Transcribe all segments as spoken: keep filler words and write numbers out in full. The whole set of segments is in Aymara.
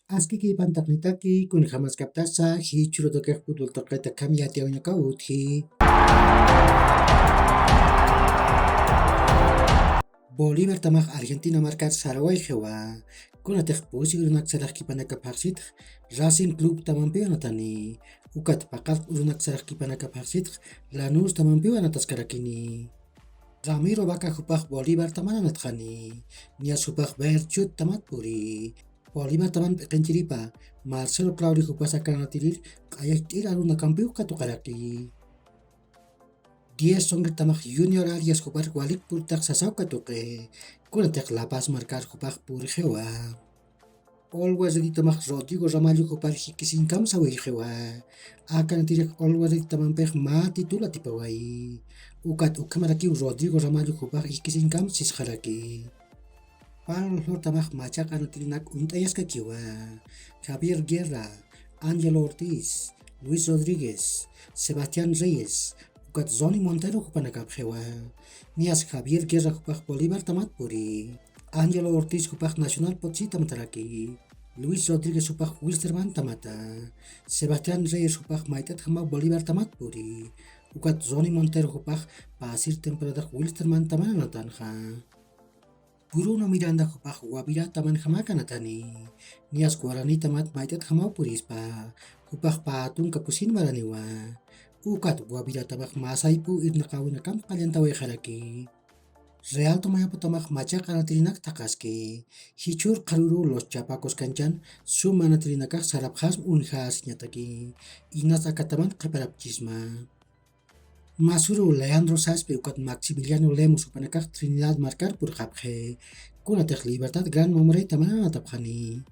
Askikipan taqnitaki, kunjamaskaptasa jichhürutakix futbol taqita akham yatiyäwinakaw utji. Bolívar tamax Argentina markat sarawayxiwa. Kunatix pusi urunak sarax kipanaka phaxsitx Racing Club tamampiw anatani. Ukat paqallq urunak sarax kipanaka phaxsitx Lanús tamampiw anataskarakini. Ramiro Vaca jupax Bolívar taman anatxani. Niyas jupax Berchut tamat puri. Bolívar taman p'iqinchiripa Marcelo Claure jupas aka anatirir q'ayacht'ir arunakampiw katuqaraki. Diez Songre tamax Junior Arias jupax walik purtax sasaw katuqi. Kunatix La Paz markar jupax purixiwa. Always Ready tamax Rodrigo Ramallo jupax jikisiñkam sawirxiwa. Aka anatirix Always Ready tamampix mä título atipawayi. Ukat ukhamarakiw Rodrigo Ramallo jupax jikisiñkam sisxaraki. Pablo Flor tamax machaq anatirinak uñt'ayaskakiwa. Javier Guerra, Angelo Ortiz, Luis Rodríguez, Sebastián Reyes, ukat Ronnie Montero jupanakapxiwa. Niyas Javier Guerra jupax Bolívar tamat puri. Angelo Ortiz jupax Nacional Potosí tamataraki. Luis Rodríguez jupax Wilstermann tamata. Sebastián Reyes jupax mayt'atjamaw Bolívar tamat puri. Ukat Ronnie Montero jupax pasir temporadax Wilstermann taman anatanxa. Bruno Miranda jupax Guavirá tamanjamak anatani. Niyas Guaraní tamat mayt'atjamaw purispa. Jupax pä tunka pusin maraniwa. Ukat Guavirá tamax mä saypüw irnaqäwinakamp qallantawayxaraki. Real Tomayapo tamax machaq anatirinak thaqhaski. Jichhür qharüruw Los Chapacos kanchan sum anatirinakax sarapxasm uñjäsiñataki. Inas akataman qhiparapchisma. Masüruw Leandro Saspe ukat Maximiliano Lemos jupanakax Trinidad markar purxapxi. Kunatix Libertad Gran Mamoré taman anatapxani.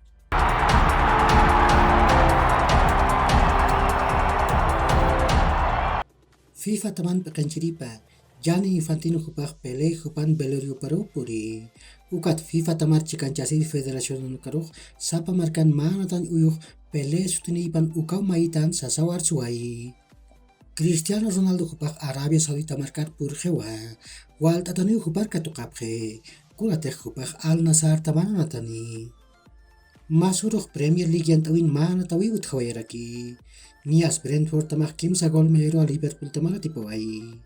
FIFA taman p'iqinchiripa Gianni Infantino jupax Pelé jupan velorioparuw puri. Ukat FIFA tamar chikanchasir federacionanakarux sapa markan mä anatañ uyux Pelé sutinïpan ukaw mayitan sasaw arsuwayi. Cristiano Ronaldo jupax Arabia Saudita markat purxiwa. Walt'ataniw jupar katuqapxi. Kunatix jupax Al Nassr taman anatani. Masürux Premier League yant'äwin mä anatawiw utjawayaraki. Niyas Brentford tamax kimsa gol mayaruwa Liverpool taman atipawayi.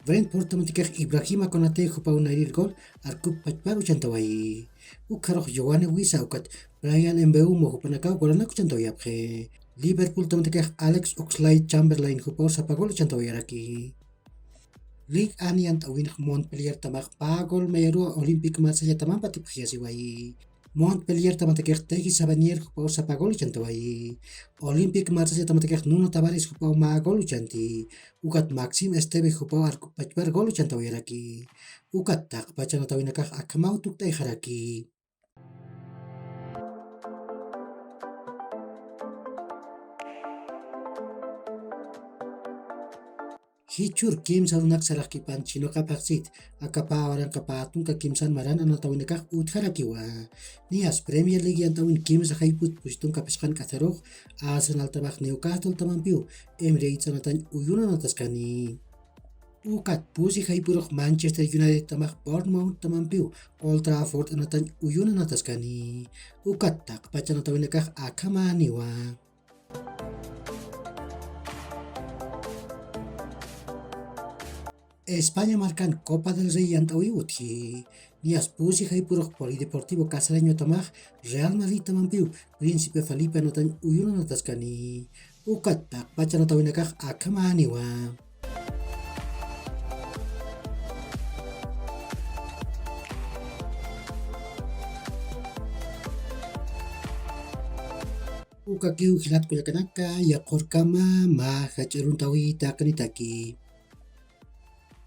Brentford tamatakix Ibrahima Konate jupaw nayrir gol arkup pachpar uchantawayi. Ukharux Yoane Wissa ukat Bryan Mbeumo jupanakaw golanak uchantawayapxi. Liverpool tamatakix Alex Oxlade-Chamberlain jupaw sapa gol uchantawayaraki. Ligue uno yant'äwinx Montpellier tamax pä gol mayaruwa Olympique Marsella tamamp atipxayasiwayi. Montpellier tamatakix Teji Savanier jupaw sapa gol uchantawayi. Olympique Marsella tamatakix Nuno Tavares jupaw mä gol uchanti. Ukat Maxime Esteve jupaw arkup pachpar gol uchantawayaraki. Ukat taqpach anatawinakax akhamaw tukt'ayxaraki. Jichhür kimsa urunak saraxkipan chhinoqa phaxsit, aka pä waranqa pä tunka kimsan maran anatawinakax utjarakiwa. Niyas Premier League yant'äwin kimsa jayput pusi tunka phisqan k'atharux, Arsenal tamax Newcastle tamampiw Emirates anatañ uyun anataskani. Ukat pusi jaypurux Manchester United tamax Bournemouth tamampiw Old Trafford anatañ uyun anataskani. Ukat taqpach anatawinakax akhamäniwa. España markan Copa del Rey yant'äwiw utji. Niyas pusi jaypurux Polideportivo Cacereño tamax Real Madrid tamampiw Príncipe Felipe anatañ uyun anataskani. Ukat taqpach anatawinakax akhamäniwa. Ukakiw jilat kullakanaka, yaqhurkama mä jach'a aruntawi taqinitaki.